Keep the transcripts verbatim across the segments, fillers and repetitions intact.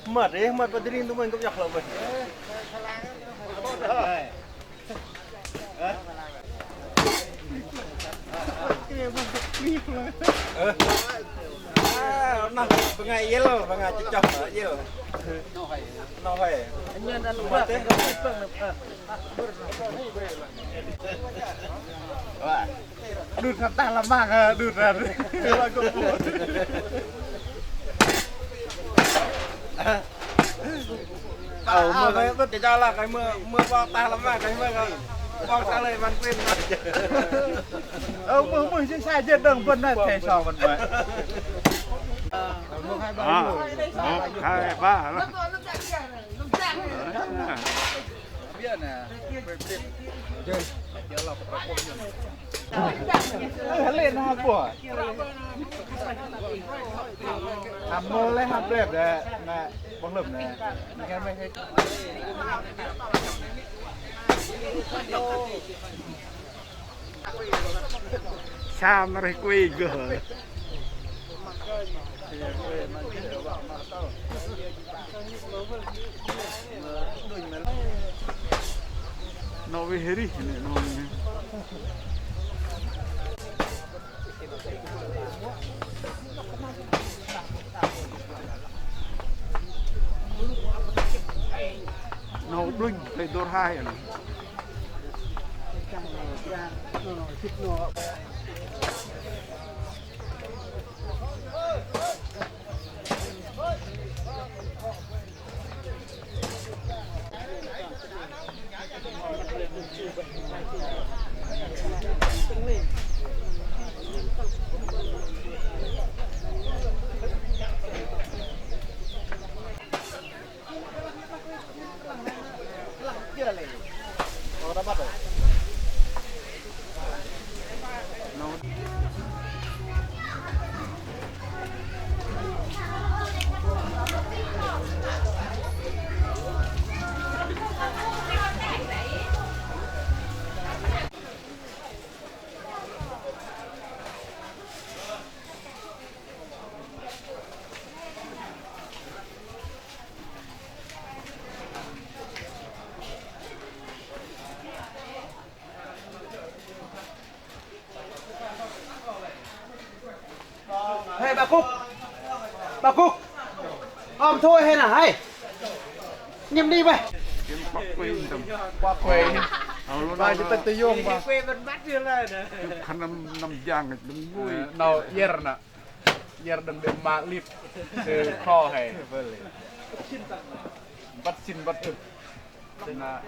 Măt, ơ, măt pă dơring tơmĕnh kŭm iŏk hlâo bơih. Ơ. Ơ, noh bơngai iĕl, bơngai chơchŏk iĕl. Noh hơi. Măt, ơ. Wah. Đut hăt tah lăm măng, đut hăt. Ơ, mưh kơ jơ lah, kơ mưh, mưh păng tah lăm măng, kơ mưh kơ păng tah lei măng prin. Ơ, mưh, mưh, sĭ sa jê̆ đơ̆ng bơ̆n na, thei so bơ̆n mă. Ơ, ơ, hai, ba, lah. Lên hăm bua. Hăm mơ lei hăm lep đe. Na, bơ̆ng lơ̆m đe. Sam rơih kui gơh. Noh wih rih 'nĕ noh. 'Nâu đunh, tơ̆i dôr hai. 嘿，bà Cúc. Bà Cúc. Ôm thôi hay là hay. Nhâm đi mày. Ba quê. Ba quê. Ba chứ tật tơ yông ba. Khăn năm, năm jang đơ̆ng vui. Nâu iĕr nă. Iĕr đơ̆ng đe mă lip. Sư kho hay. Băt sĭn băt tŭk. Na.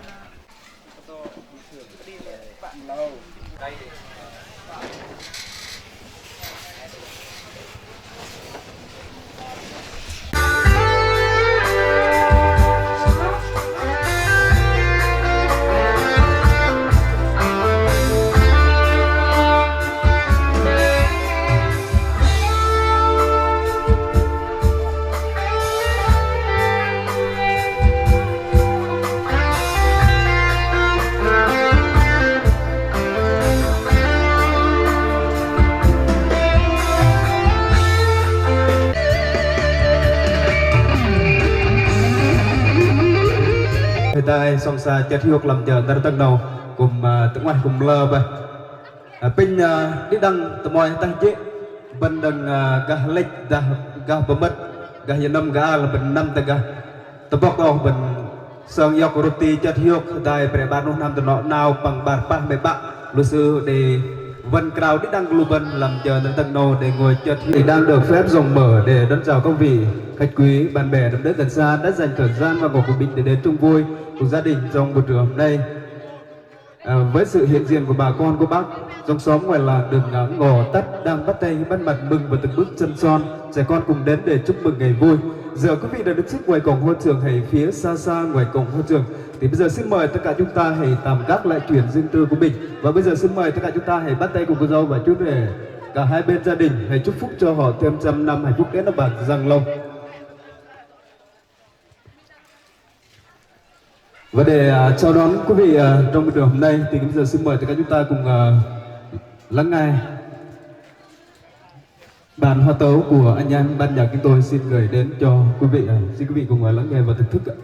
Hơdai sŏng sa chơt hiôk lăm jơ năr dơ̆ng 'nâu kư̆m, ơ, tơ'nguaih kư̆m lơ bơih. Ơ, apinh, ơ, đĭ đăng tơmoi tah jê̆ bơ̆n đơ̆ng, ơ, gah lĕch dah gah pơmơ̆t gah jơnơ̆m gah al bơ̆n năm tơ gah tơbŏk ôh bơ̆n Sơng iŏk rôti chơt hiôk, hơdai pre 'bar noh năm tơnŏ 'nao păng 'bar pah mĕ 'bă, lu sư đei wăn krao đĭ đăng lu bơ̆n lăm jơ nơ̆ng tơ̆ng 'nâu đei ngôi chơt hiôk. Đang được phép rộng mở để đón chào các vị khách quý, bạn bè, đồng đới gần xa đã dành thời gian và ngỏ của mình để đến chung vui cùng gia đình trong buổi trưa hôm nay. À, với sự hiện diện của bà con cô bác, dòng xóm ngoài làng đường ngắn ngò tắt đang bắt tay bắt mặt mừng và từng bước chân son, trẻ con cùng đến để chúc mừng ngày vui. Giờ quý vị đã đứng xích ngoài cổng hội trường hay phía xa xa ngoài cổng hội trường, thì bây giờ xin mời tất cả chúng ta hãy tạm gác lại chuyện riêng tư của mình. Và bây giờ xin mời tất cả chúng ta hãy bắt tay cùng cô dâu và chú rể, cả hai bên gia đình, hãy chúc phúc cho họ thêm trăm năm hạnh phúc Tết Năm Bạc răng long. Và để, à, chào đón quý vị, à, trong buổi trưa hôm nay, thì bây giờ xin mời tất cả chúng ta cùng, à, lắng nghe bản hòa tấu của anh em ban nhạc chúng tôi xin gửi đến cho quý vị, à, xin quý vị cùng, à, lắng nghe và thưởng thức ạ.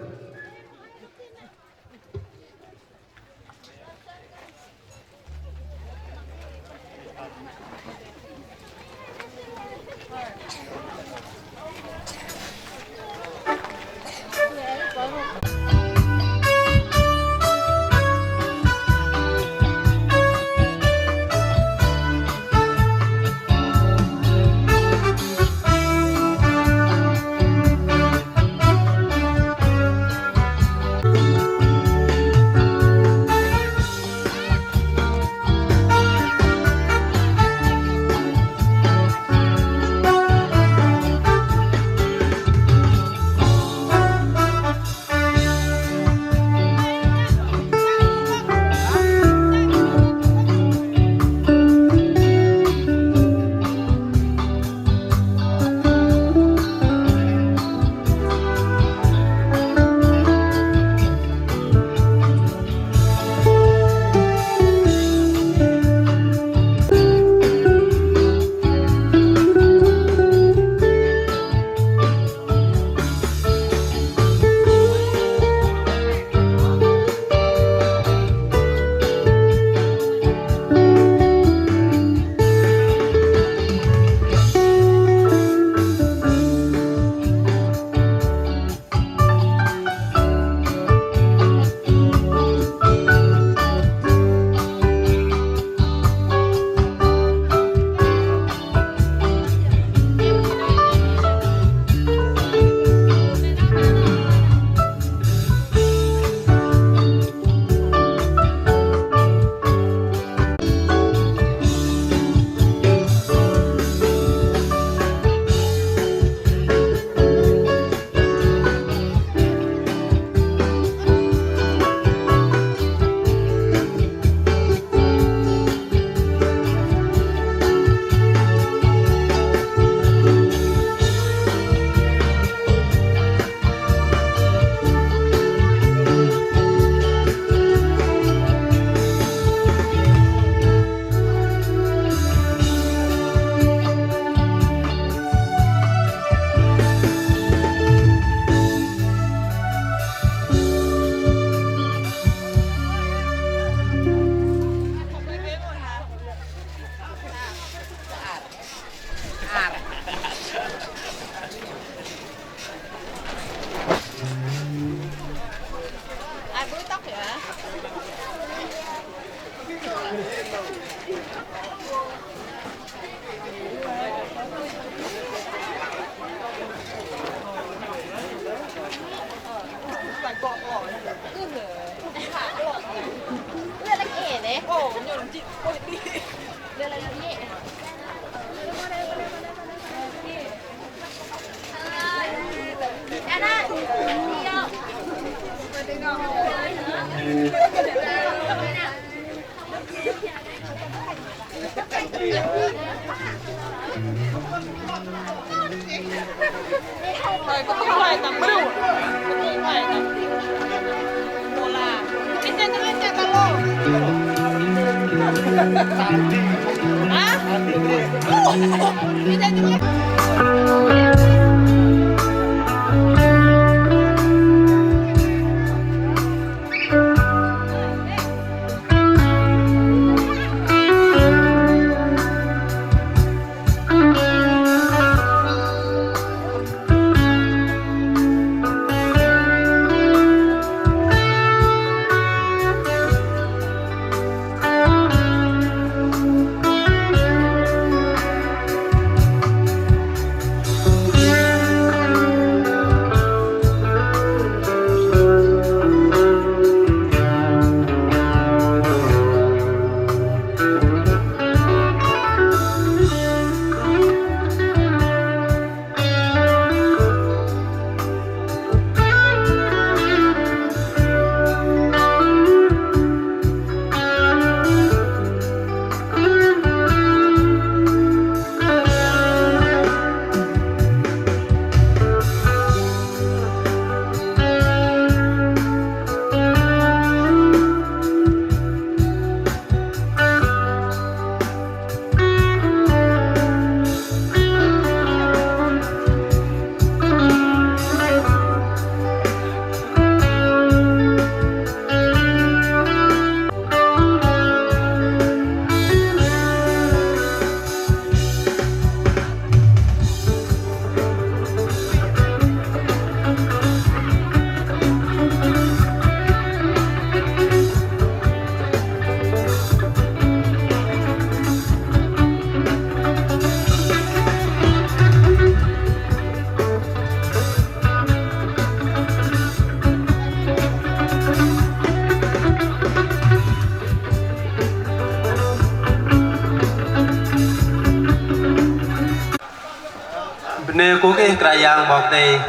Bơnê kơ Kră Yang 'Bok Kei-Dei,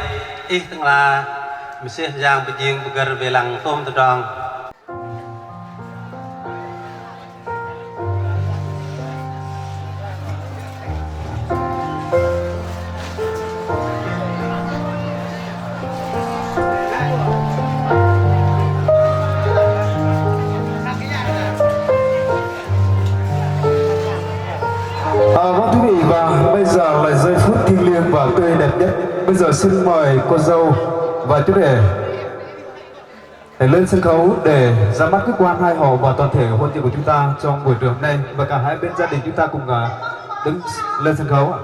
ih tơ'ngla mơsêh yang pơjing pơgơ̆r wei lăng tôm tơdrong. Ờ, vâng, thưa quý vị, và bây giờ là giây phút thiêng liêng và tươi đẹp nhất. Bây giờ xin mời cô dâu và chú rể để lên sân khấu để ra mắt các quan hai họ và toàn thể hội chị của chúng ta trong buổi trưa hôm nay. Và cả hai bên gia đình chúng ta cùng, à, đứng lên sân khấu ạ.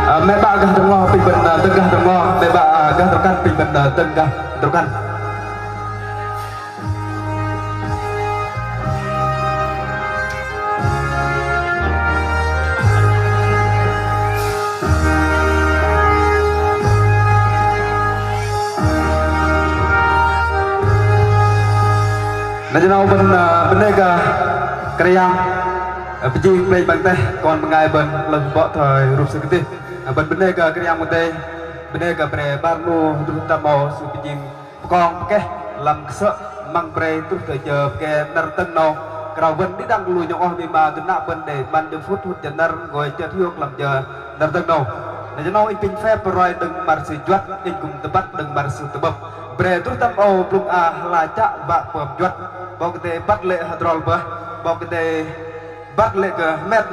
Ơ, mĕ 'bă gah tơm noh, apinh bơ̆n, ơ, dơ̆ng gah tơm noh, mĕ 'bă, ơ, gah tơm kăn, apinh bơ̆n, ơ, dơ̆ng gah tơm kăn. Na jơ 'nâu bơ̆n, ơ, bơnê kơ Kră Yang, ơ, pơjing plei 'bang teh kon bơngai bơ̆n lơ̆m bŏ thoi rup sư kơdih. Ơ, bơ̆n bơnê kơ Kră Yang 'Bok Kei-Dei, bơnê kơ bre 'bar 'nu hơdruh tơm âu sư pơjing pơkong pơkeh lăm kơsơ̆ măng brei truh tơ jơ pơgê năr dơ̆ng 'nâu. Krao wơ̆n đĭ đăng lu nhŏng oh mi ma dơnă bơ̆n đei 'măn jơ phŭt hŭt jơ năr ngôi chơt hiôk lăm jơ năr dơ̆ng 'nâu. Na jơ 'nâu inh pinh phep roi đơ̆ng măr sư juăt, inh kư̆m tơbăt đơ̆ng măr sư tơ'bơ̆p. Brei truh tơm âu blŭng a hơla chă wă pơm juăt. 'Bok Kei-Dei băt lê̆ hơdrol bơih, 'Bok Kei-Dei băt lê̆ kơ hơmet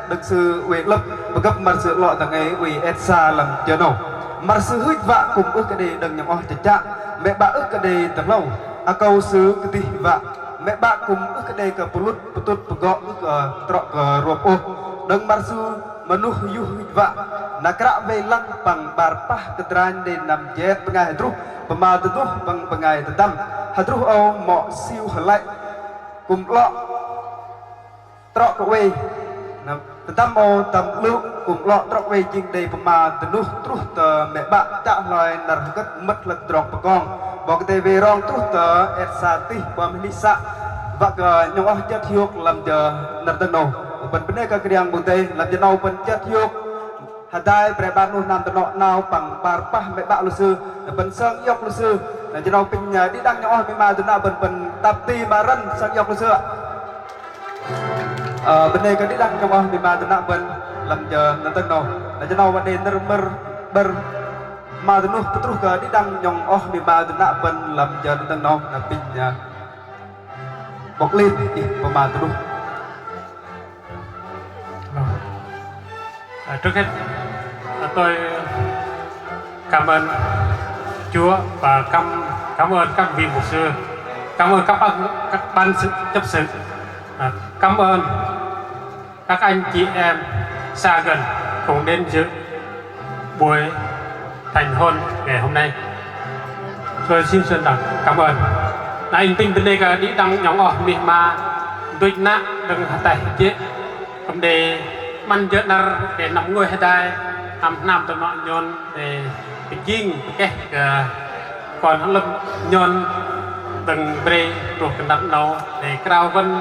đơ̆ng sư oei 'lơ̆p, pơgơ̆p măr sư 'lŏ dang ei oei et sa lăm jơ 'nâu. Măr sư hưch wă kư̆m ưh kơ đei đơ̆ng nhŏng oh chă chă, mĕ 'bă ưh kơ đei tơhlâu, akâu sư kơdih wă, mĕ 'bă kư̆m ưh kơ đei kơ pơlŭt pơtŭt pơgŏ ưh kơ trŏ kơ rôp ôh. Đơ̆ng măr sư mơnuh yuh hưch wă, na kră wei lăng păng 'bar pah kơdranh đei năm jet bơngai hơdruh, pơma tơduh păng bơngai tơdăm. Hơdruh âu mŏ siu hơlăi kư̆m 'lŏ trŏ kơ oei. Na, tơdăm âu tơdăm 'lơ̆ kư̆m 'lŏ trŏ kơ oei jing đei pơma dơnuh truh tơ mĕ 'bă chă hloi năr hơgĕt mơ̆t hlơ̆k tơdrong pơkong. 'Bok Kei-Dei wei rong truh tơ et sa tih pơm hơnih să. Wă kơ nhŏng oh chơt hiôk lăm jơ năr dơ̆ng 'nâu. Bơ̆n bơnê kơ Kră Yang 'Bok Kei-Dei lăm jơ 'nâu bơ̆n chơt hiôk hơdai bre 'bar 'nu hnam tơnŏ 'nao păng 'bar pah mĕ 'bă lu sư, bơ̆n sơng iŏk lu sư. Na jơ 'nâu apinh, ơ, đĭ đăng nhŏng oh mi ma dơnă bơ̆n, bơ̆n tap ti mă rơ̆n sơng iŏk lu sư. Ơ, bơnê kơ đĭ đăng nhŏng oh mi ma dơnă bơ̆n lăm jơ năr dơ̆ng 'nâu. Na jơ 'nâu wă đei nơ̆r mơ̆r 'bơ̆r ma dơnuh pơtruh kơ đĭ đăng nhŏng oh mi ma dơnă bơ̆n lăm jơ năr dơ̆ng 'nâu. Na apinh, ơ, 'bok Linh ih pơma dơnuh. Vâng. À, trước hết, à, tôi cảm ơn Chúa và cảm, cảm ơn các vị mục sư, cảm ơn các ban, các ban sự, chấp sự, à, cảm ơn các anh chị em xa gần cùng đến dự buổi thành hôn ngày hôm nay. Tôi xin trân trọng cảm ơn. Na inh pinh bơnê kơ đĭ đăng nhŏng oh mih ma duch nă đơ̆ng ataih jê̆ kư̆m đei 'măn jơ̆ năr đei năm ngôi hơdai hăm hnam tơnŏ nhôn đei pơjing pơkeh kơ kon hơlơ̆m nhôn đơ̆ng brei truh kơ năr 'nâu đei krao wơ̆n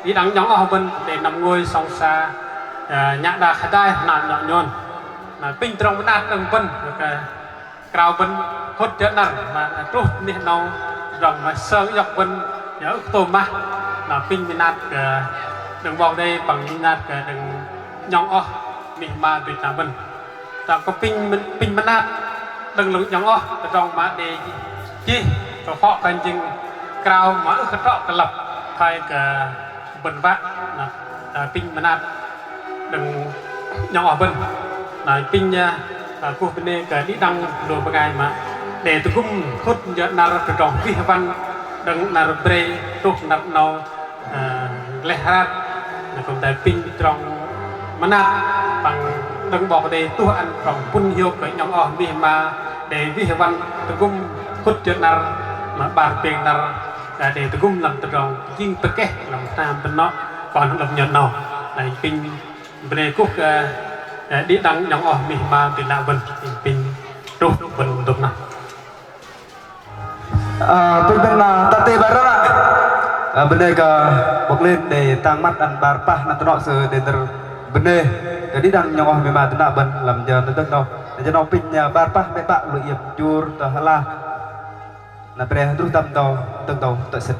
đĭ đăng nhŏng oh bơ̆n đei năm ngôi sŏng sa, ơ, nhă đak hơdai hnam tơnŏ nhôn. Na pinh trong mơnat đơ̆ng bơ̆n kơ krao bơ̆n hŭt jơ̆ năr mă truh nih 'nâu tơdrong mă sơng iŏk bơ̆n yơ ưh kơ tôm mah. Na pinh mơnat kơ đơ̆ng 'Bok Kei-Dei păng mơnat kơ đơ̆ng nhŏng oh mih ma duch nă bơ̆n. Tơdrong kơ pinh mơn-, pinh mơnat đơ̆ng lu nhŏng oh tơdrong mă đei chih kơ phŏ kơ jing krao mă ưh kơ trŏ kơ lăp thoi kơ bơ̆n wă. Na, ơ, pinh mơnat đơ̆ng nhŏng oh bơ̆n. Na pinh, ơ, ơ, kuh bơnê kơ đĭ đăng lu bơngai mă đei tơgŭm hŭt jơ̆ năr tơdrong wih wăn đơ̆ng năr brei truh năr 'nâu, ơ, gleh hrat. Na kư̆m đei pinh trong mơnat păng đơ̆ng 'Bok Kei-Dei tuh ăn trong pŭn hiôk kơ nhŏng oh mih ma đei wih wăn tơgŭm hŭt jơ̆ năr mă 'bar pêng năr Kơ đei tơgŭm lăm tơdrong jing pơkeh lăm hnam tơnŏ kon hơlơ̆p nhŏn 'nâu. Lei inh pinh bơnê kuh kơ đĭ đăng 'nhŏng oh mih ma dĭ lă bơ̆n, inh pinh truh bơ̆n dŭm noh. Ơ, pinh bơ̆n tơ teh 'bar ră. Ơ, bơnê kơ 'bok lĕn đei tang măt ăn 'bar pah năm tơnŏ sư đei nơ̆r bơnê kơ đĭ đăng 'nhŏng oh mih ma dĭ lă bơ̆n lăm jơ nơ̆r dơ̆ng 'nâu. Jơ 'nâu pinh 'bar pah mĕ 'bă lu iĕm jur tơ hơla. Na pre hơdruh tơm tơ tơ̆ng tơ tơ̆ sĕt.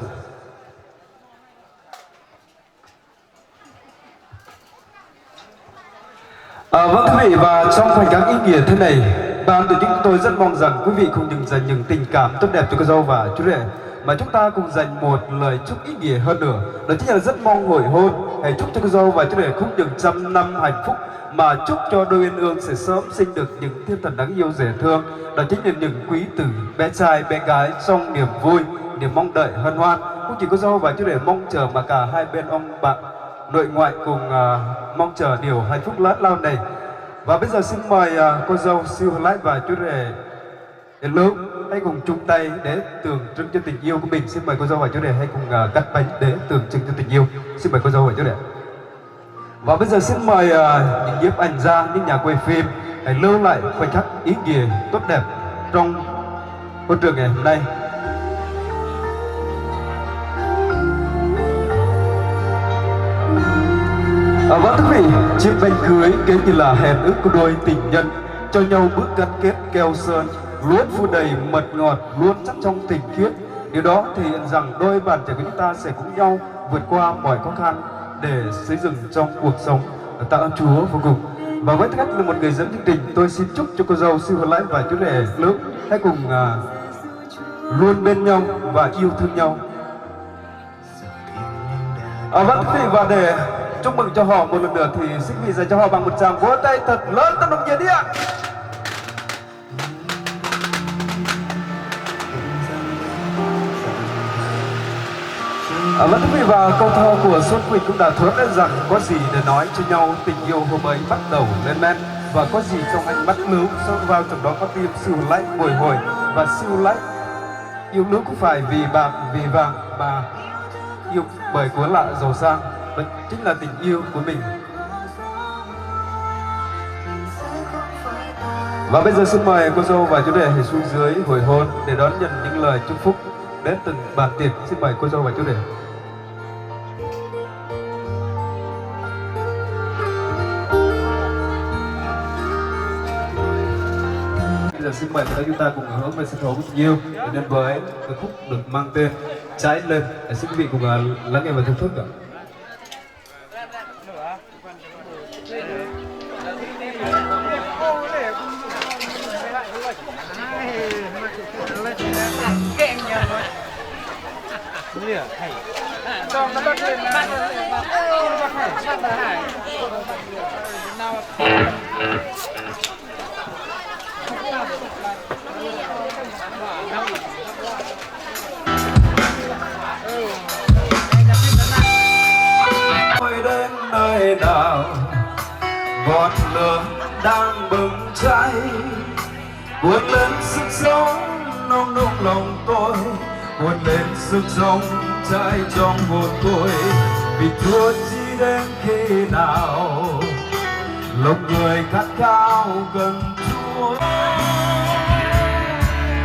À, vâng, thưa quý vị, và trong khoảnh khắc ý nghĩa thế này, ban tổ chức chúng tôi rất mong rằng quý vị không những dành những tình cảm tốt đẹp cho cô dâu và chú rể, mà chúng ta cùng dành một lời chúc ý nghĩa hơn nữa. Đó chính là rất mong hội hôn, hãy chúc cho cô dâu và chú rể không những trăm năm hạnh phúc, mà chúc cho đôi uyên ương sẽ sớm sinh được những thiên thần đáng yêu dễ thương. Đó chính là những quý tử bé trai bé gái trong niềm vui, niềm mong đợi hân hoan. Không chỉ cô dâu và chú rể mong chờ mà cả hai bên ông bà nội ngoại cùng, à, mong chờ điều hạnh phúc lớn lao này. Và bây giờ xin mời, à, cô dâu Siu Hơlai và chú rể Lưm hãy cùng chung tay để tượng trưng cho tình yêu của mình. Xin mời cô dâu và chú rể hãy cùng, à, cắt bánh để tượng trưng cho tình yêu. Xin mời cô dâu và chú rể. Và bây giờ xin mời, à, những nhiếp ảnh gia, những nhà quay phim hãy lưu lại khoảnh khắc ý nghĩa tốt đẹp trong hội trường ngày hôm nay. À, vâng, thưa quý vị, chiếc bánh cưới kể như là hẹn ước của đôi tình nhân, cho nhau bước gắn kết keo sơn, luôn phủ đầy mật ngọt, luôn chắc trong tinh khiết. Điều đó thể hiện rằng đôi bạn trẻ của chúng ta sẽ cùng nhau vượt qua mọi khó khăn để xây dựng trong cuộc sống ta Chúa vô cùng. Và với tư cách là một người dẫn chương trình, tôi xin chúc cho cô dâu Siu Hơlai và chú rể Lưm hãy cùng, à, luôn bên nhau và yêu thương nhau. À, vâng, thưa quý vị, và để chúc mừng cho họ một lần nữa thì xin quý vị dành cho họ bằng một tràng vỗ tay thật lớn, thật nồng nhiệt đi ạ. À, vâng, thưa quý vị, và câu thơ của Xuân Quỳnh cũng đã thốt lên rằng có gì để nói cho nhau, tình yêu hôm ấy bắt đầu lên men. Và có gì trong ánh mắt Lưm, sâu vào trong đó có tim Siu Hơlai bồi hồi. Và Siu Hơlai yêu Lưm không phải vì bạc, vì vàng, mà yêu bởi của lạ giàu sang. Đó chính là tình yêu của mình. Và bây giờ xin mời cô dâu và chú rể hãy xuống dưới hội hôn để đón nhận những lời chúc phúc đến từng bàn tiệc. Xin mời cô dâu và chú rể. Bây giờ xin mời tất cả chúng ta cùng hưởng về sân khấu tình yêu, đến với ca khúc được mang tên Cháy Lên. Xin quý vị cùng, à, lắng nghe và thưởng thức ạ. Tôi đến nơi nào, ngọn lửa đang bừng cháy, cuốn lên sức sống nóng nung lòng tôi, cuốn lên sức sống cháy trong hồn tôi. Vì Chúa chỉ đến khi nào lòng người khát khao gần Chúa.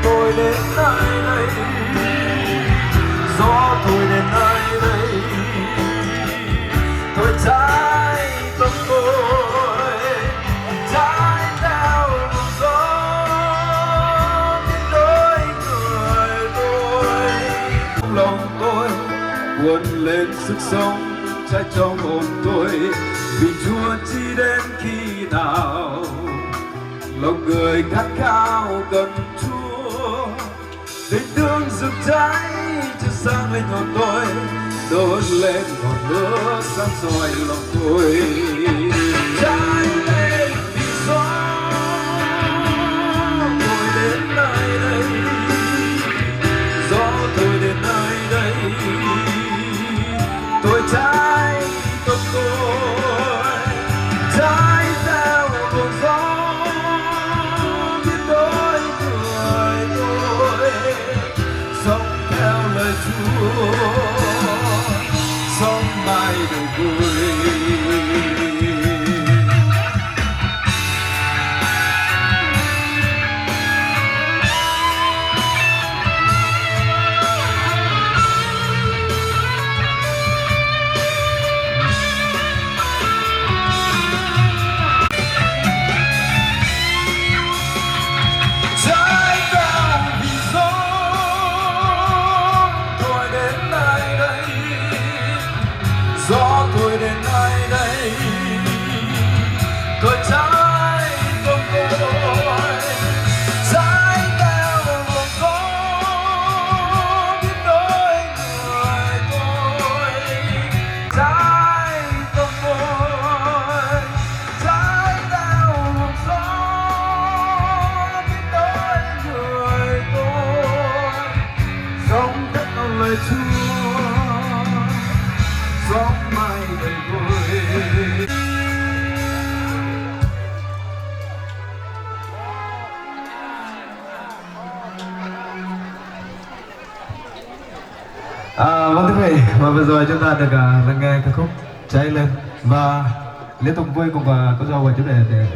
Tôi đến nơi đây, gió thổi đến nơi đây, thổi cháy tâm tôi, cháy theo luồng gió biến đổi người tôi. Lòng tôi cuốn lên sức sống cháy trong hồn tôi, vì Chúa chỉ đến khi nào lòng người khát khao gần Chúa. Tình thương rực cháy chiếu sáng lên hồn tôi, đốt lên ngọn lửa sáng soi lòng tôi. Cháy lên vì gió thổi đến nơi đây, gió thổi đến nơi đây, thổi cháy tâm tôi, cháy theo luồng gió biến đổi người tôi, sống theo lời Chúa Chúa sống mãi đời tôi. À, vâng, thưa quý vị, và vừa rồi chúng ta được, à, lắng nghe ca khúc Cháy Lên. Và liên tục vui cùng, à, cô dâu và chú rể để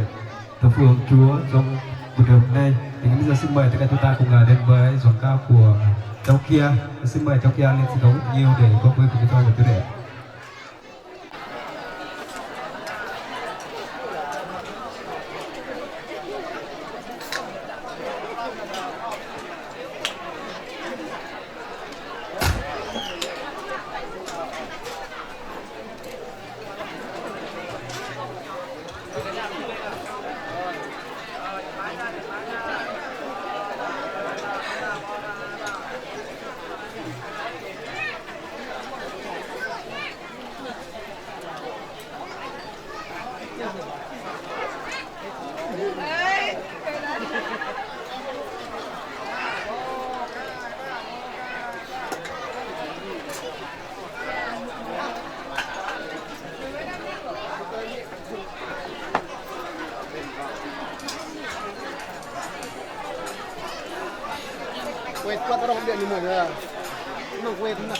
thờ phượng Chúa trong buổi trưa hôm nay. Thì bây giờ xin mời tất cả chúng ta cùng, à, đến với giòn ca của cháu Kia. Xin mời cháu Kia lên sân khấu nhiều để góp vui cùng cô dâu và chú rể. Kuat, kuat, orang dia ni mana? Memang kuat, nak.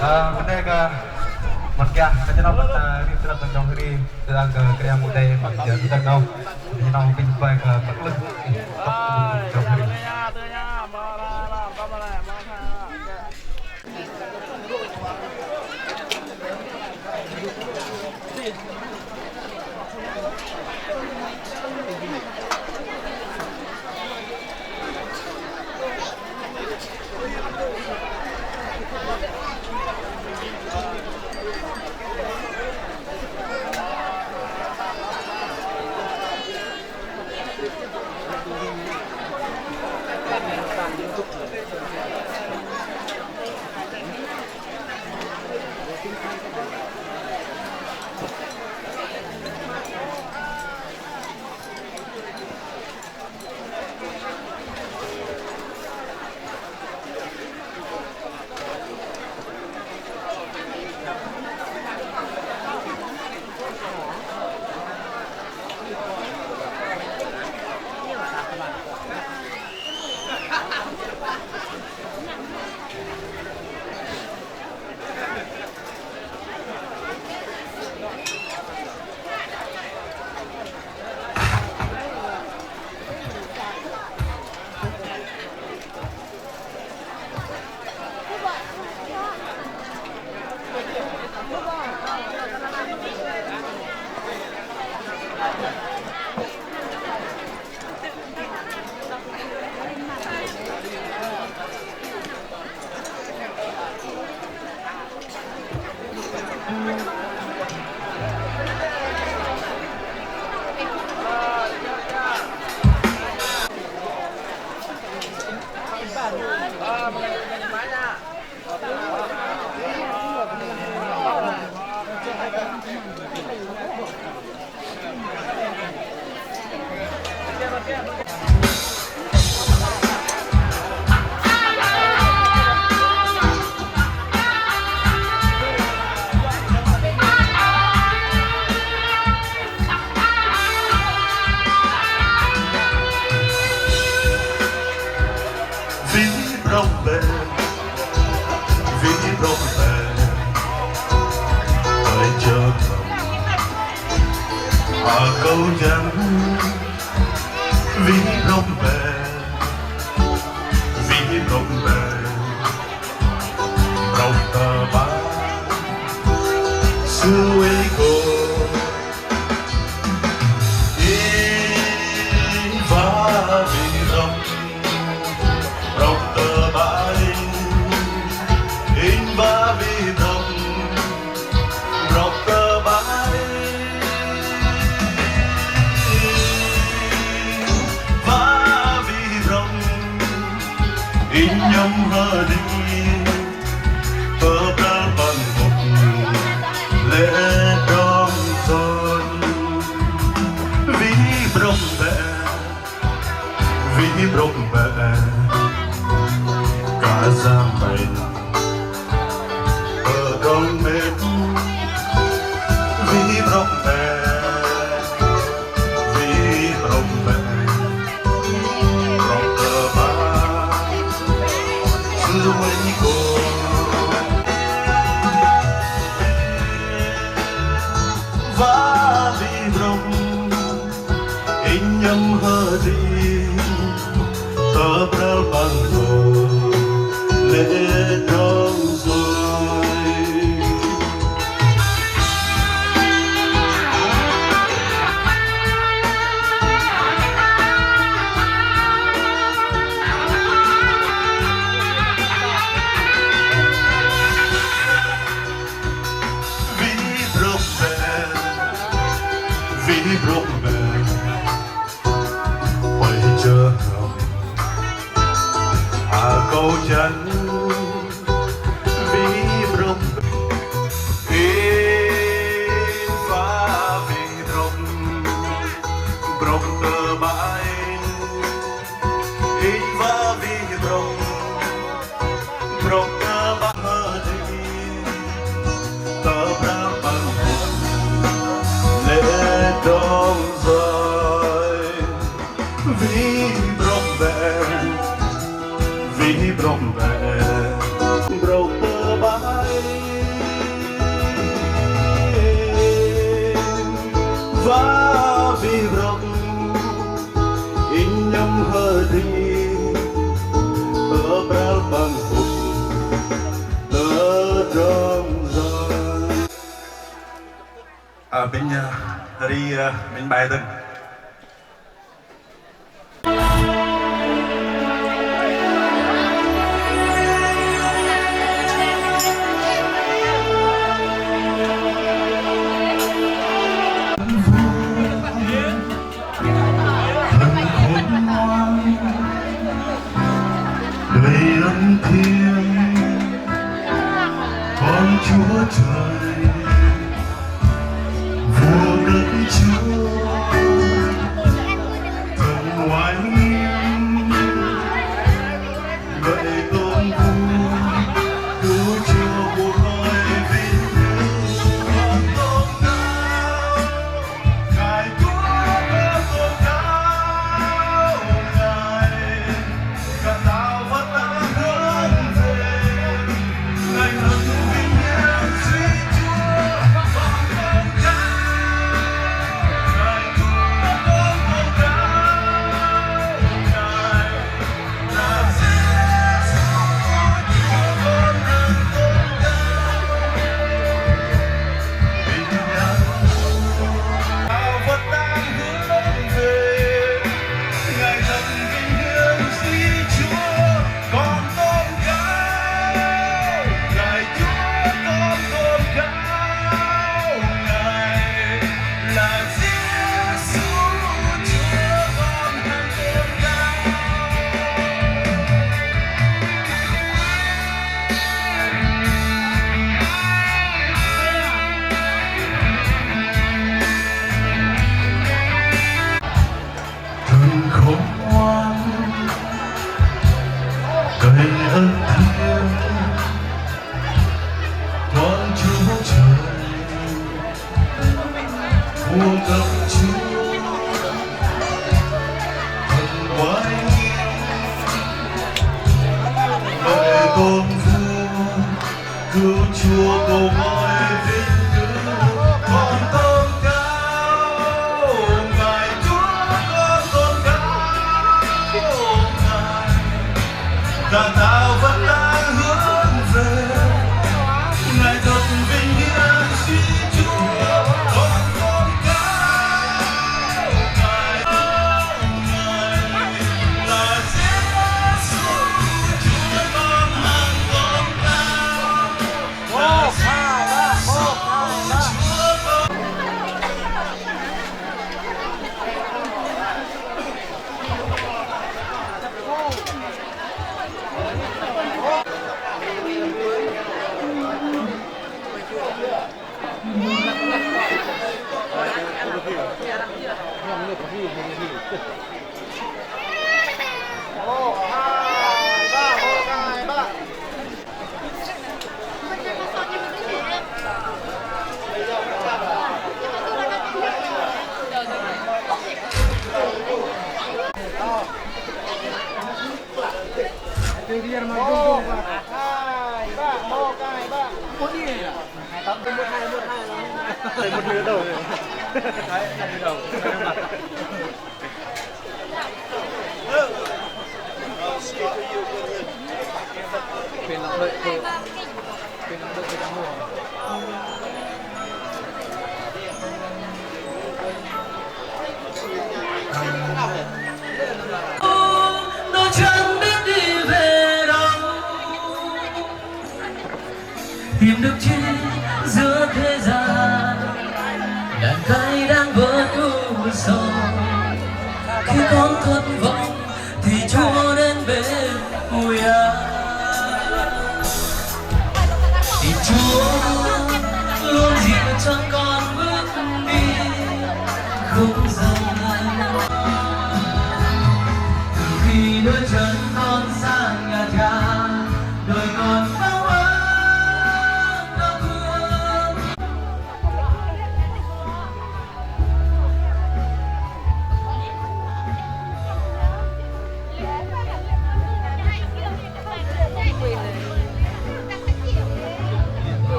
Ơ, mă đei kơ mă kiơ, kơ jơnŏ bơ̆n, ơ, rim tơdrăp tơdrong hơri, tơdang kơ Kră Yang mơ̆ng đei, mă kiơ tơdrăp tơdrong, jơnŏ apinh bai kơ pơkơlơh, tơdrong hơri. Vih brŏk bĕ, vih brŏk bĕ, ơi chơ akâu jăn. Vih brŏk bĕ, vih brŏk bĕ, brŏk tơ'băt sư oei kơ. Inh wă vih brŏk, brŏk tơ'băt inh, inh wă vih brŏk, brŏk tơ'băt inh, wă vih brŏk, inh 'nhŏm hơdih. Tơpral păng mŭk lê̆ tơdrong sơ̆. Vih brŏk bĕ, vih brŏk bĕ, kơ yang bĕ tơdrong mĕt. Vih brŏk bĕ, vih brŏk bĕ, brŏk tơ'băt sư oei kơ. Wă vih brŏk, inh 'nhŏm hơdih, tơpral păng mŭk lê̆ tơdrong sơ̆. Vih brŏk bĕ, vih brŏk bĕ, ơi chơ akâu jăn. Gŏm bĕ brŏk tơ'băi wă bĭ brŏk inh nhŏng hơdih tơ pral păng hŭk tơdrong yoch. Ơ, bĭnh, ơ, ri, ơ, bĭnh bai dơ̆ng. Thần khôn ngoan, đầy ân thiêng, con Chúa Trời, vua đất Chúa, thần oai nghiêm, lạy tôn vua, Chúa của cõi vinh hiển, con tôn thờ. Ngài Chúa, con tôn thờ Ngài. Cả tao vẫn đang hướng về Ngài, thật vinh hiển duy Chúa, con tôn thờ Ngài. Chúa, con tôn thờ Ngài. Thần khôn ngoan, đầy ân thiêng, con Chúa Trời, vua đất Chúa, thần oai nghiêm, lạy tôn vua, Cứu Chúa của mọi vinh quang, con tôn thờ Ngài. Chúa, con tôn thờ Ngài. Cả tao vẫn đang hướng về Ngài, thật vinh hiển duy Chúa, con tôn thờ Ngài. Ngài là Giê-xu, Chúa con hằng tôn thờ. Đôi chân biết đi về đâu, tìm được chi giữa thế gian, đàn cay đang vơi u sầu. Khi con thất vọng thì Chúa đến bên ủi an. Thì Chúa luôn dìu dắt con bước đi không dừng. Từ khi đôi chân con sang nhà cha, đời con bao ơn đau thương.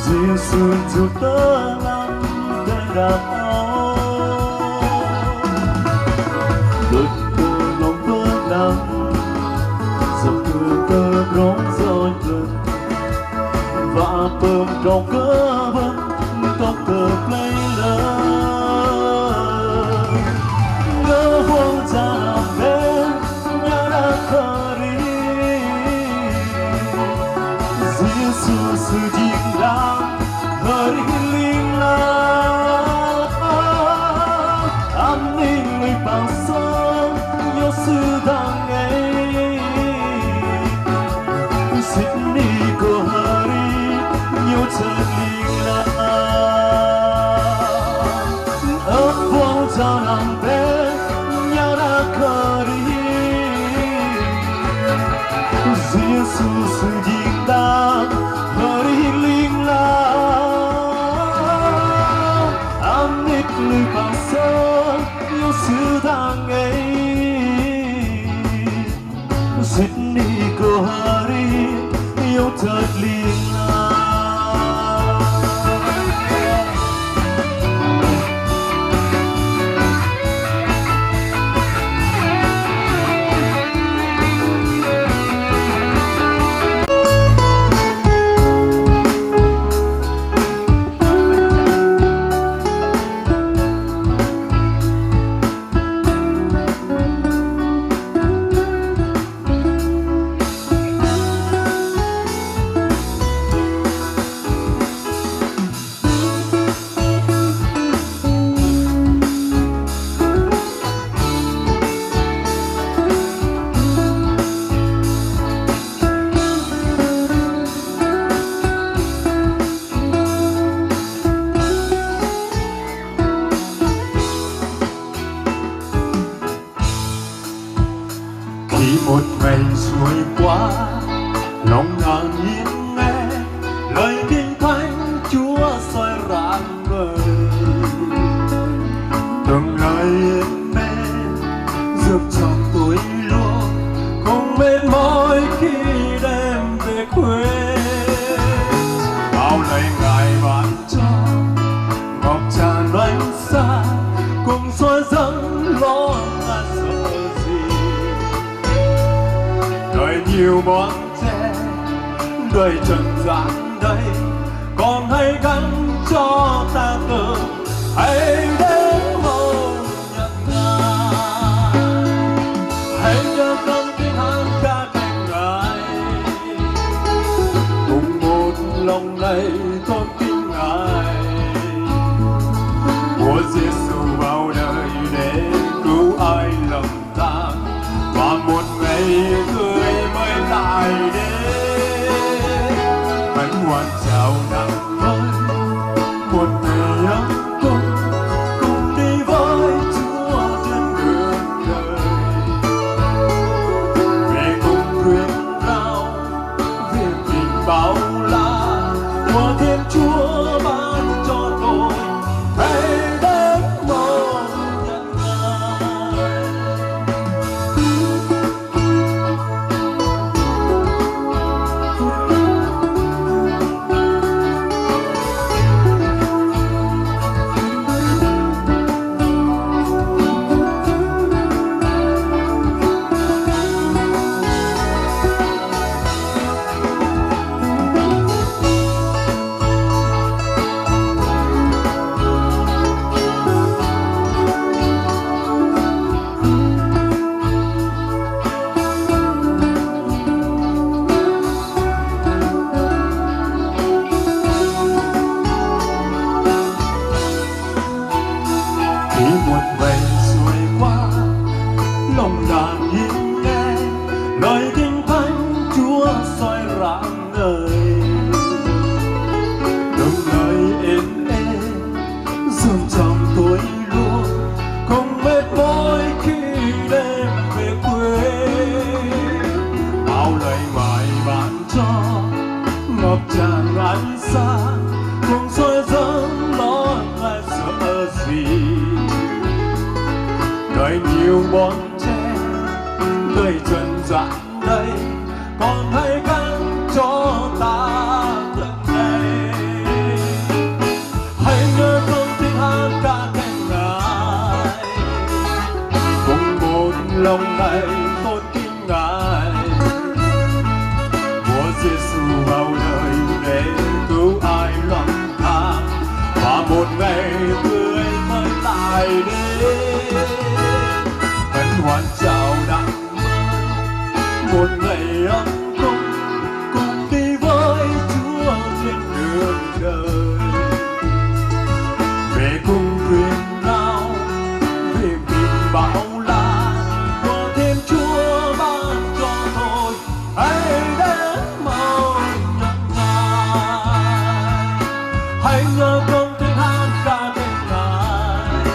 Yêsu jur tơ lăm teh đak âu, đơ̆ng tơlŏng bơ̆ lăm, sơ̆p kơ tơdrong yoch lơ, wă pơm tơdrong kơ bơ̆n tŏk tơ plei lơ. Gơh huŏng jang đĭ năr đak kơdih, Yêsu Sư jing đak kơdih ling lang. Ăn ning lui păng sơng, yua Sư dang ei. Sĭt nik kơdih, yua Sư ling lang. Ơ huŏng jang đĭ năr đak kơdih, Yêsu Sư jing đak kơdih ling lang. Ăn nik lui păng sơng, yua Sư dang ei. Sĭt nik kơdih, yua Sư ling lang. Khi một ngày xuôi qua, lòng đang yên nghe lời Kinh Thánh Chúa soi rạng ngời. Từng lời êm êm, dường trong tôi luôn, không mệt mỏi khi đêm về khuya. Bao lời Ngài ban cho, ngập tràn ánh sáng, cùng soi dâng lo ngại sợ gì. Đời nhiều bon chen, đời trần gian đây, con hãy gắng cho ta từng, hãy đến hầu nhận Ngài. Hãy nhớ con tin hằng ca khen Ngài, cùng một lòng này tôn kính Ngài. Chúa Giêsu vào đời để cứu ai lầm than, và một ngày tươi mới lại đến. Hân hoan chào năm mới, một ngày ấm cúng, cùng đi với Chúa trên đường đời. Về cùng thuyết rao, Việc Kinh bao la của Thiên Chúa ban cho tôi, hãy đến mong nhận Ngài. Khi muôn ngày xuôi qua, lòng đang yên nghe lời Kinh Thánh Chúa soi rạng ngời. Từng lời êm êm, dường trong tôi luôn, không mệt mỏi khi đêm về khuya. Bao lời Ngài ban cho, ngập tràn ánh sáng, cùng soi dâng lo ngại sợ gì. Đời nhiều bon chen, đời trần gian đây, con hãy gắng cho ta từng ngày. Ai, tôn kính Ngài. Mùa Giê-su vào đời để cứu ai lầm than, và một ngày tươi mới lại đến. Hân hoan chào năm mới, một ngày ấm cúng, cùng đi với Chúa trên đường đời. Về cùng thuyên rao, về tin báo lạ, có thêm Chúa ban cho tôi. Hãy đến mau nhận Ngài. Hãy nhớ không thể hát ca khen Ngài.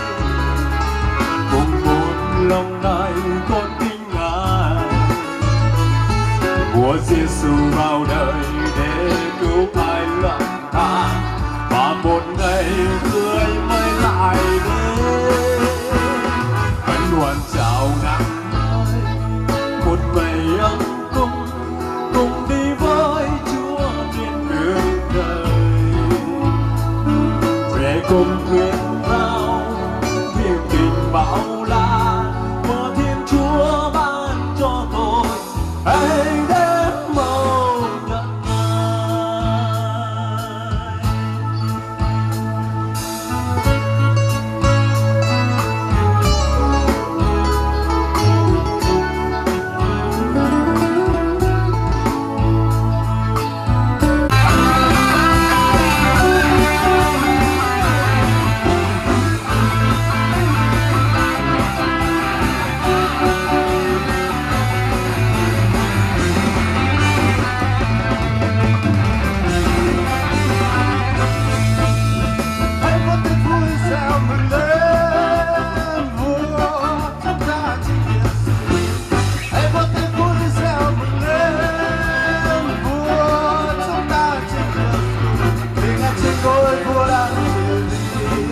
Cùng một lòng nay tôn kính Ngài. Mùa Giê-su vào đời để cứu ai lầm than, và một ngày tươi mới lại đến. Hân hoan chào năm mới, một ngày ấm cúng, cùng đi với Chúa trên đường đời. Về cùng thuyên rao, niềm tin báo lạ, có thêm Chúa ban cho tôi. Hãy đến mau nhận Ngài. Hãy có tiếng vui reo mừng lên Vua chúng ta Chúa Giê-su. Hãy có tiếng vui reo mừng lên Vua chúng ta Chúa Giê-su. Vì Ngài trên ngôi vua đang trị vì,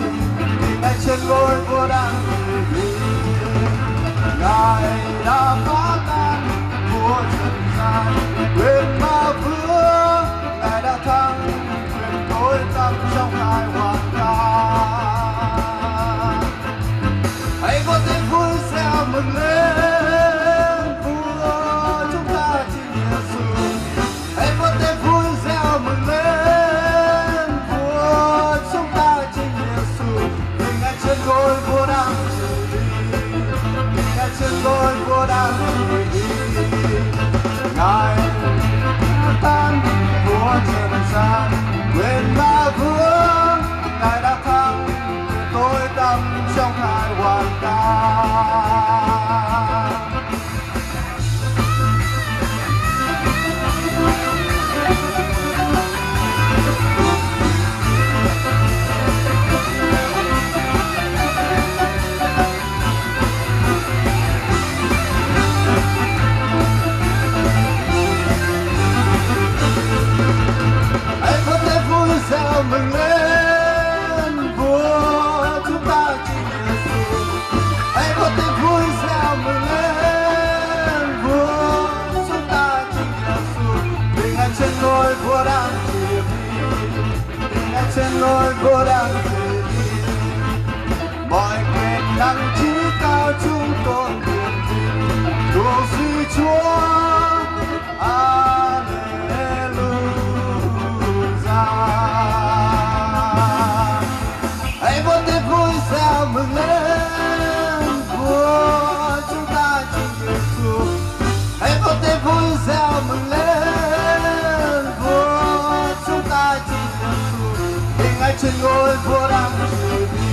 vì Ngài trên ngôi vua đang trị vì. Ngài đã phá tan vua trần gian, quyền ma vương Ngài đã thắng, quyền tối tăm trong Ngài hoàn toàn. Hãy có tiếng vui reo mừng lên Vua chúng ta Chúa Giê-su. Hãy có tiếng vui reo mừng lên Vua chúng ta Chúa Giê-su. Vì Ngài trên ngôi vua đang trị vì, vì Ngài trên ngôi vua đang trị vì. Ngài phá tan vua trần gian, quyền ma vương Ngài đã thắng, tối tăm trong Ngài hoàn toàn. Hãy có tiếng vui reo mừng lên Vua chúng ta Chúa Giê-su. Hãy có tiếng vui reo mừng lên Vua chúng ta Chúa Giê-su. Vì Ngài trên ngôi vua đang trị vì, vì Ngài trên ngôi vua đang trị vì. Mọi quyền năng trí cao chúng tôn quyền vinh, thuộc sự Chúa. Hallelujah. Hãy có tiếng vui reo mừng lên Vua chúng ta Chúa Giê-su. Hãy có tiếng vui reo mừng lên Vua chúng ta Chúa Giê-su. Vì Ngài trên ngôi vua đang trị vì,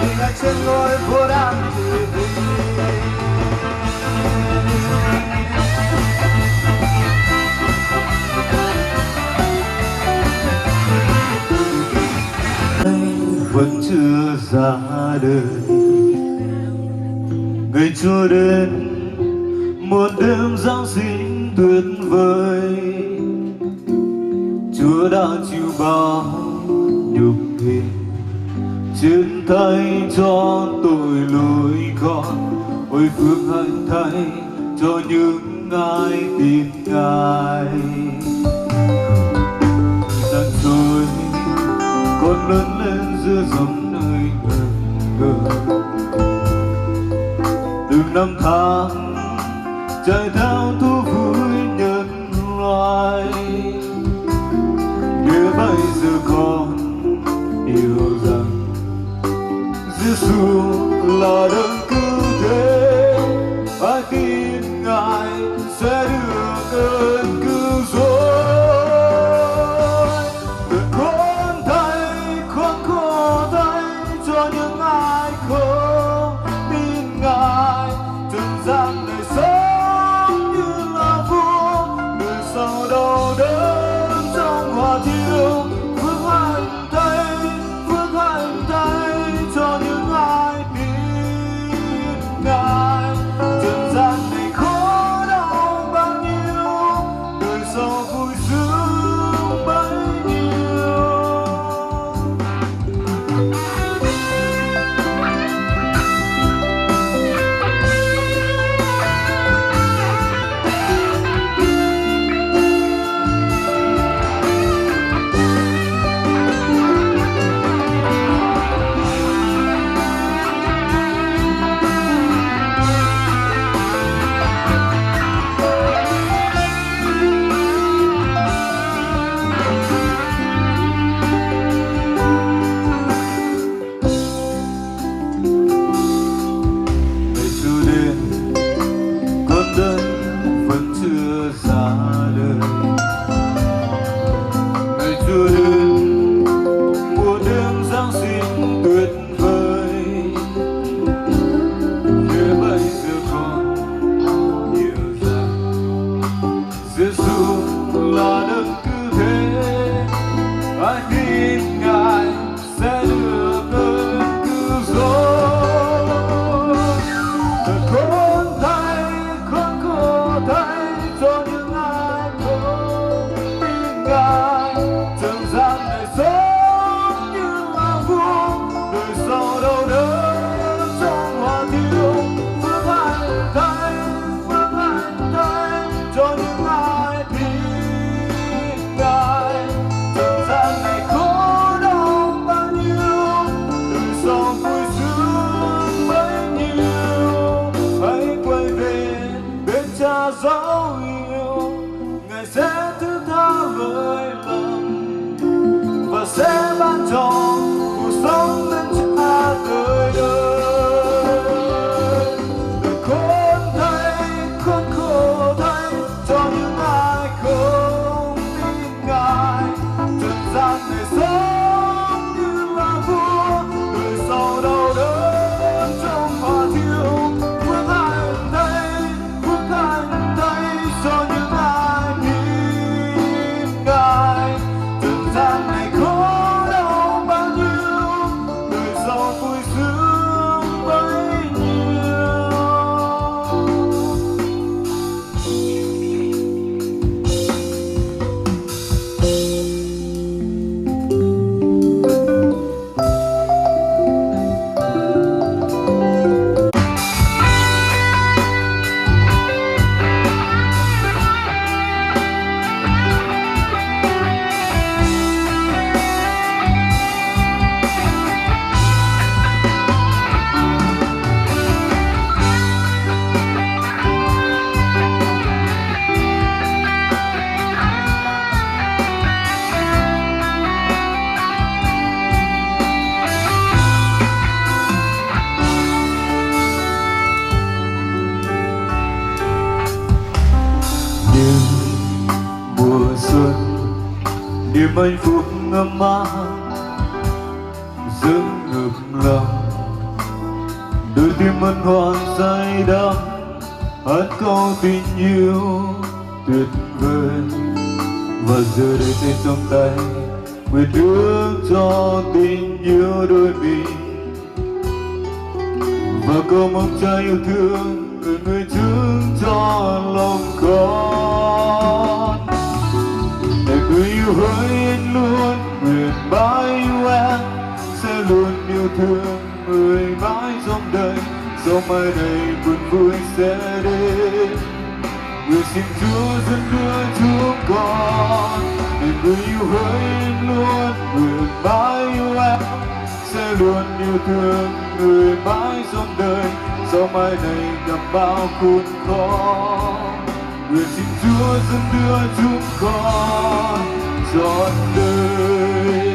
vì Ngài trên ngôi vua đang trị vì. Vẫn chưa ra đời, người Chúa đến, một đêm Giáng sinh tuyệt vời. Chúa đã chịu bao nhục hình, chiến thay cho tội lỗi con. Ôi phước hạnh thay cho những ai tin Ngài. Tháng trôi, con lớn lên giữa dòng đời ngần ngơ. Từng Năm tháng trôi theo thú vui nhân loại, để bây giờ con hiểu rằng Giêsu là đấng cứu thế, ai tin Ngài sẽ được ơn cứu rỗi. Thật khốn thay, khốn khổ thay cho những ai không tin Ngài. Trần gian đời sống như là vua, đời sau đau đớn trong hỏa thiêu. Phước hạnh thay, phước hạnh thay cho những ai tin Ngài. Trần gian này khổ đau bao nhiêu, đời sau vui sướng bấy nhiêu. Ngày Chúa đến, con đớn vẫn chưa ra đời. Ngày Chúa đến, một đêm Giáng sinh tuyệt vời. Để bây giờ con hiểu rằng Giêsu là đấng cứu thế, ai tin Ngài sẽ được ơn cứu rỗi. Thật khốn thay, khốn khổ thay cho những ai không tin Ngài. Trần gian này sống như là vua, đời sau đau đớn trong hỏa thiêu. Phước hạnh thay, phước hạnh thay cho những ai tin Ngài. Trần gian này khổ đau bao nhiêu, đời sau vui sướng bấy nhiêu. Hãy quay về bên Cha dấu yêu, Ngài sẽ thứ tha lỗi lầm và sẽ ban cho cuộc sống đến cha đời đời. Khốn thay, khốn khổ thay cho những ai không tin Ngài. Trần gian này sống như là vua, đời sau đau đớn trong hỏa thiêu. Phước hạnh thay, phước hạnh thay cho những ai tin Ngài. Trần gian này khổ đau bao nhiêu, đời sau vui sướng bấy nhiêu. Đêm mùa xuân, niềm hạnh phúc ngắm mang dâng ngập lòng, đôi tim hân hoan say đắm hát câu tình yêu tuyệt vời. Và giờ đây tay trong tay, nguyện ước cho tình yêu đôi mình. Và cầu mong Cha yêu thương người, người chứng cho lòng con. Này người yêu hỡi, anh luôn nguyện mãi yêu em, sẽ luôn yêu thương người mãi trong đời, dẫu mai này buồn vui sẽ đến. Nguyện xin Chúa dẫn đưa chúng con. Này người yêu hỡi, anh luôn nguyện mãi yêu em, Sẽ luôn yêu thương người mãi trong đời, dẫu mai này gặp bao khốn khó. Nguyện xin Chúa dẫn đưa chúng con trọn đời.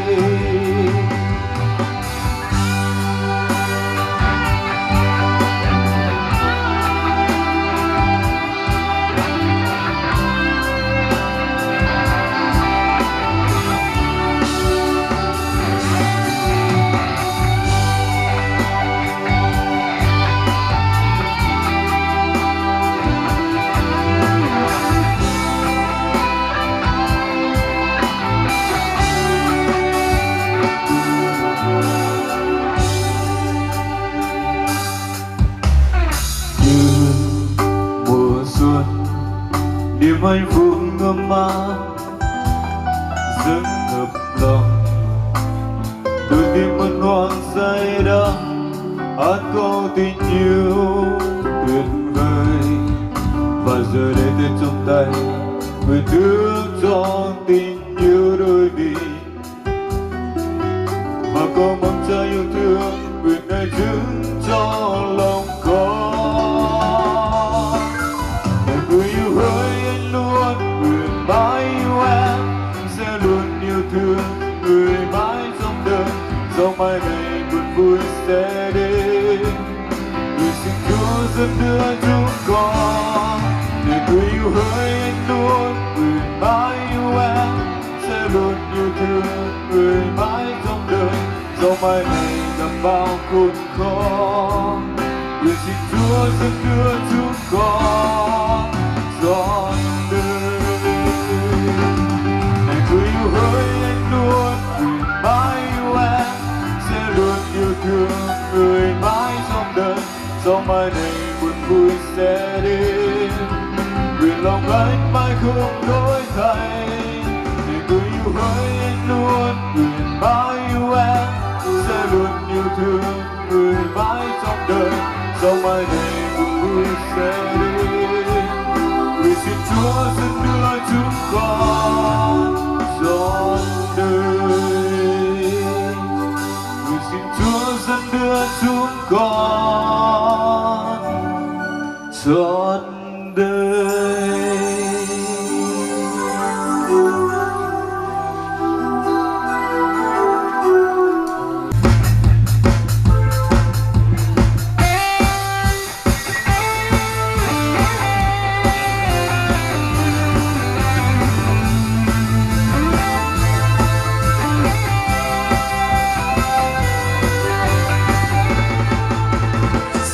Như mùa xuân, niềm hạnh phúc ấm áp dâng ngập lòng. Đôi tim hân hoan say đắm, hát câu tình yêu tuyệt vời. Và giờ đây Tết trong tay, nguyện tước cho tình yêu đôi bên. Và câu mong cha yêu thương nguyện nay chứng cho lòng con. Để người yêu hỡi, anh luôn nguyện mãi yêu em, sẽ luôn yêu thương người mãi trong đời, dẫu mai này buồn vui sẽ đến. Nguyện xin Chúa dẫn đưa chúng con, để người yêu hỡi, anh luôn nguyện mãi yêu em, sẽ luôn yêu thương người mãi trong đời, dẫu mai này gặp bao khốn khó. Nguyện xin Chúa dẫn đưa chúng con trọn đời. Này người yêu hỡi, anh luôn nguyện mãi yêu em, sẽ luôn yêu thương người mãi trong đời, dẫu mai này buồn vui sẽ đến. Nguyện lòng anh mãi không đổi thay. Này người yêu hỡi, anh luôn nguyện mãi yêu em, sẽ luôn yêu thương người mãi trong đời, dẫu mai này buồn vui sẽ đến. Nguyện xin Chúa dẫn đưa chúng con trọn đời. Nguyện xin Chúa dẫn đưa chúng con trọn đời.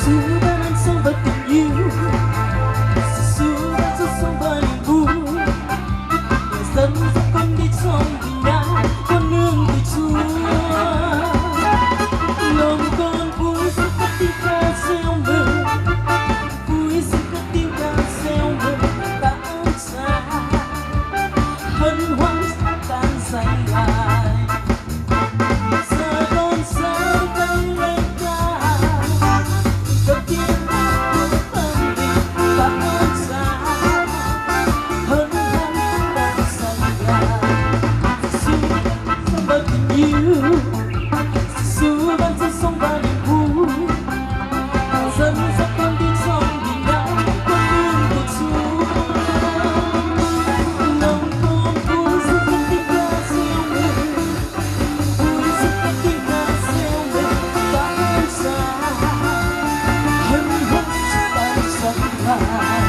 Sư ban ăn sống và tình yêu. Sư ban sự sống và niềm vui. Dâng cho con đi trong bình an, con nương Chúa. Lòng con vui, sự cất tiếng ca reo mừng. Vui, sự cất tiếng ca reo mừng. Ta ơn Cha, hân hoan ta dâng lại. Cha con, Cha con lạy ta. Cất tiếng ca reo mừng. Ta ơn Cha, hân hoan ta dâng lại. Sư ban sự sống và tình yêu. Sư ban sự sống và niềm vui. Dâng cho con đi trong bình an, con nương Chúa. Lòng con vui, sự cất tiếng ca reo mừng. Vui, sự cất tiếng ca reo mừng. Ta ơn Cha, hân hoan ta dâng lại.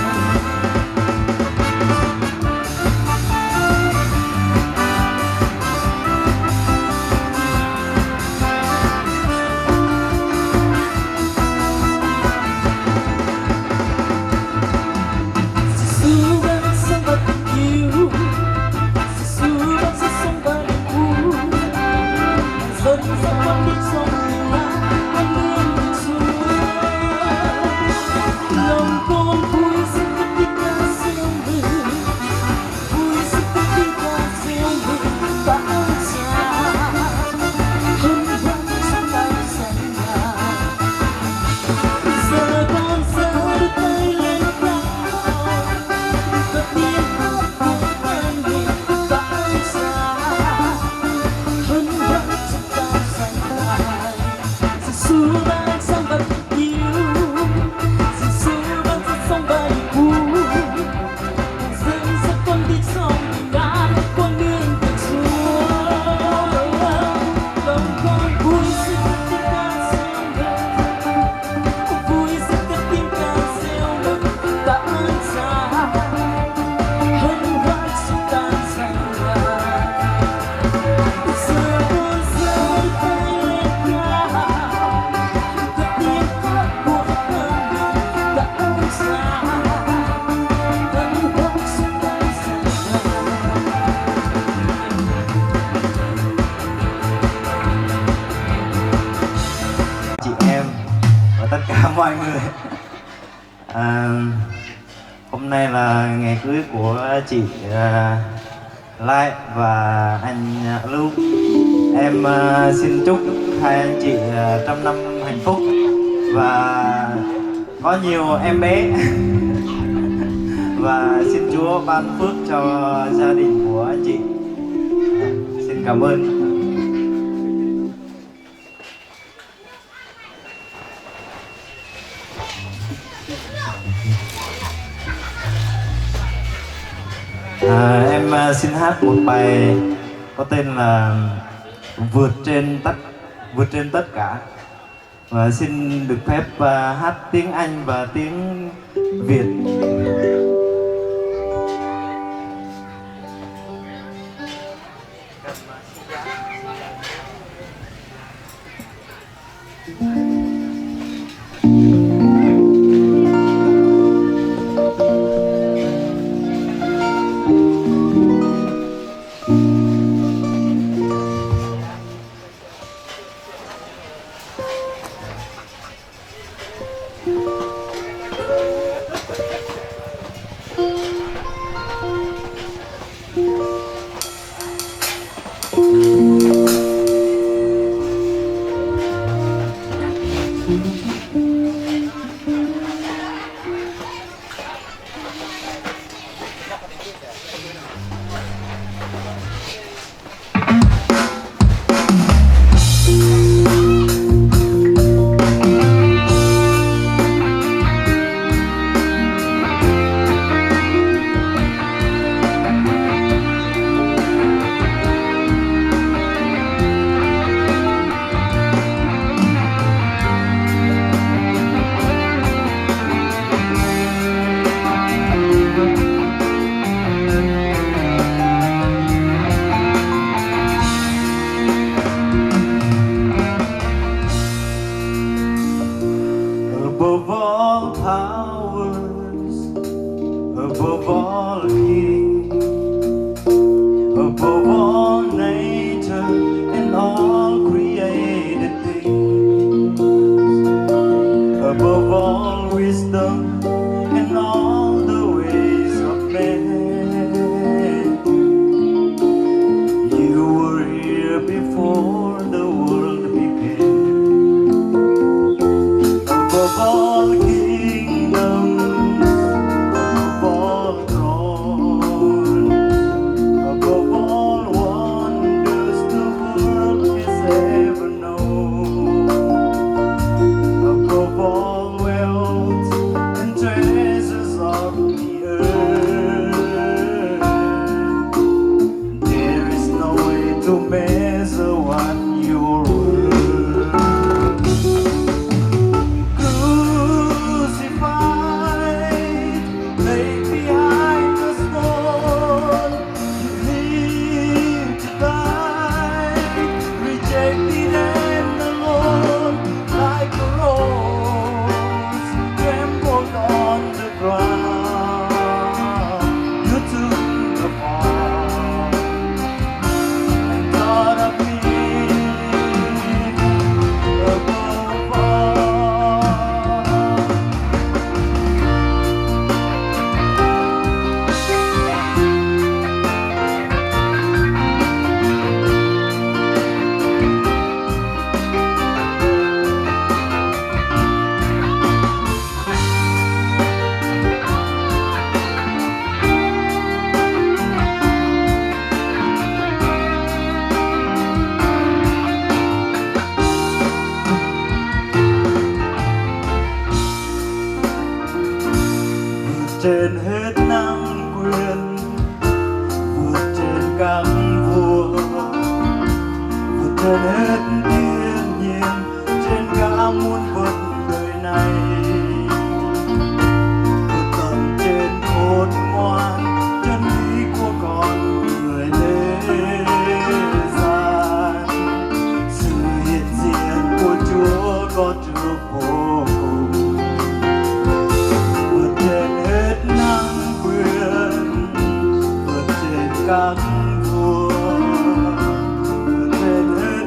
Mọi người, à, hôm nay là ngày cưới của chị, à, Lai và anh, à, Lu. Em, à, xin chúc hai anh chị, à, trăm năm hạnh phúc và có nhiều em bé. Và xin Chúa ban phước cho gia đình của anh chị. Xin cảm ơn. À, em, à, xin hát một bài có tên là Vượt trên tất, vượt trên tất cả. Và xin được phép, à, hát tiếng Anh và tiếng Việt. Above all powers, above all kings, above all nature and all created things, above all wisdom and all the ways of man. You were here before the world began. Above all kingdoms, above all thrones, above all wonders the world has ever known, above all wealth and treasures of the earth, there is no way to measure what you're worth. Crucified, laid behind the stone, you lived to die, rejected and alone, like a rose trampled on the ground. You took the fall and thought of me above all. Vượt trên hết năng quyền, vượt trên các vua, vượt trên hết thiên nhiên, trên cả muôn vật đời này, vượt tận trên khôn ngoan, chân lý của con người thế gian. Sự hiện diện của Chúa có trước vô cùng, vượt trên hết năng quyền, vượt trên các vua, vượt trên hết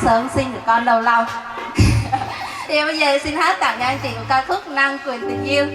Sớm sinh được con đầu lòng. Thì bây giờ xin hát tặng cho anh chị một ca khúc Năng quyền tình yêu.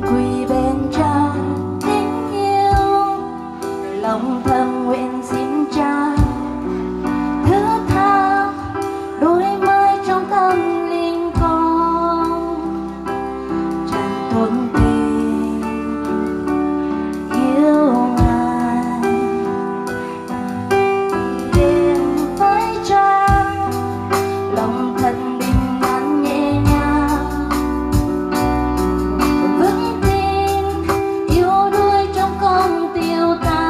Gửi bên Cha tình yêu, lòng thầm nguyện xin Cha thứ tha đổi mới trong tâm linh con, tràn tuôn tình yêu Ngài. Đến với Cha, lòng thật bình an nhẹ nhàng, vững tin, yếu đuối trong con tiêu tan.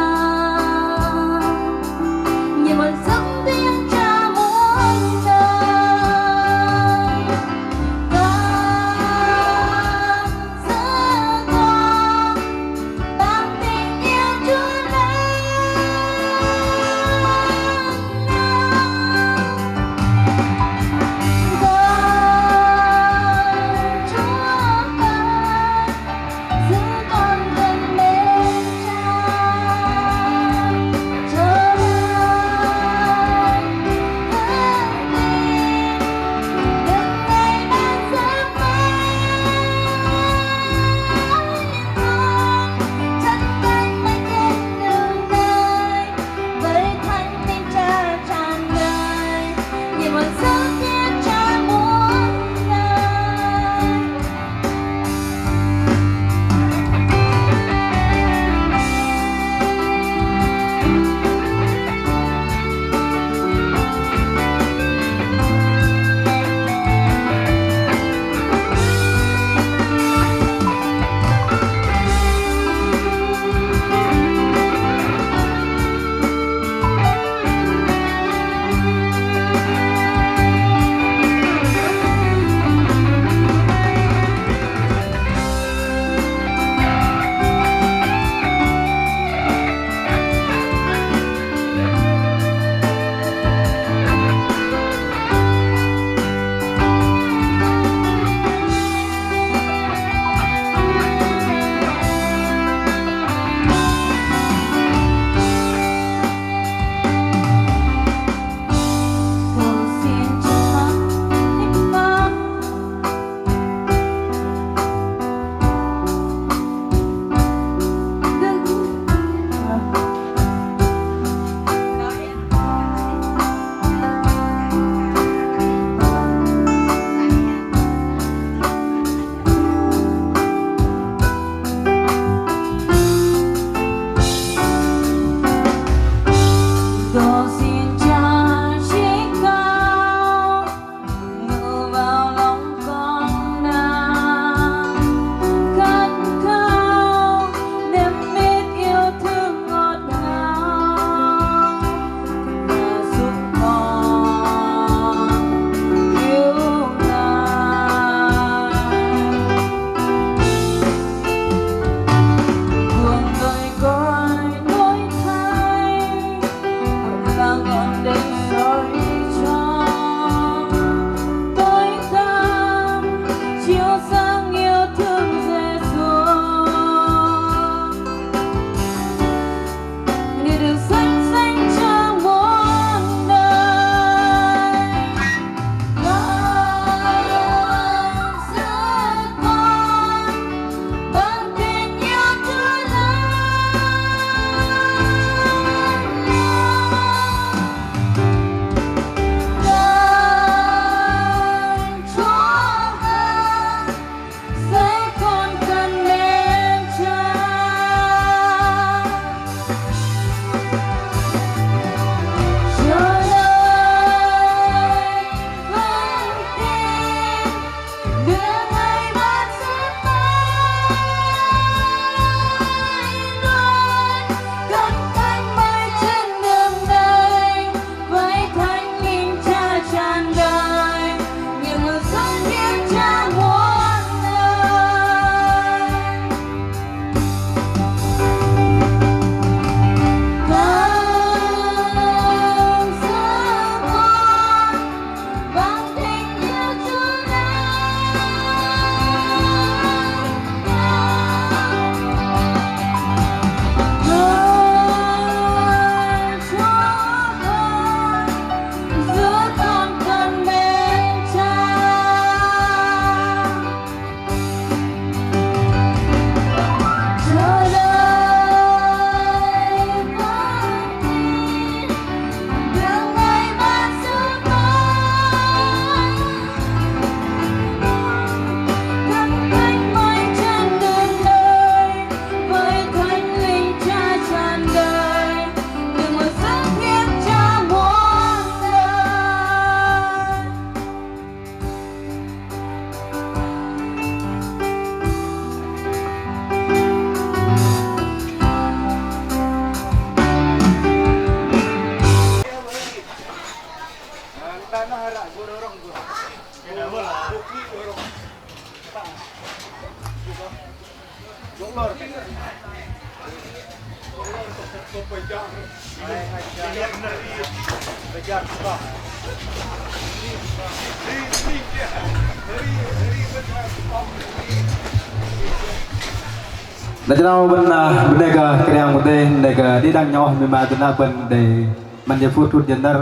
Na jrao bơ̆n, ơ, bơnê kơ Kră Yang Pŭt Dei, bơnê kơ đĭ đăng nhŏng oh mĭ ma dơnă bơ̆n đei măn jơ phŭt hŭt jơ năr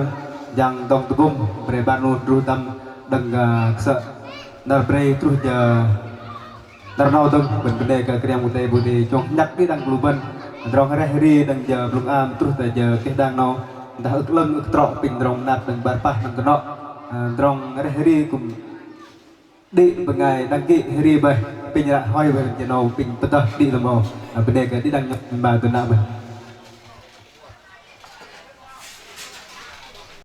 jang dŏng tơgŭm, bre bar nu truh dăm đơ̆ng, ơ, kơsơ̆ năr bre truh jơ năr 'nâu dơ̆ng. Bơ̆n bơnê kơ Kră Yang Pŭt Dei, Pŭt Dei chông nhăk đĭ đăng lu bơ̆n, tơdrong reh ri đơ̆ng jơ blŭng am truh tơ jơ keh đang 'nâu, dah ưh 'lơ̆ng ưh trŏ pinh tơdrong năr đơ̆ng bar pah năm tơnŏ, ơ, tơdrong reh ri kư̆m đĭ bơngai đăng ký hơri bơih, pinh ră hoi bơih jơ 'nâu pinh pơdơh đĭ lăm âu. Ơ, bơnê kơ đĭ đăng nhŏng oh mĭ ma dơnă bơih.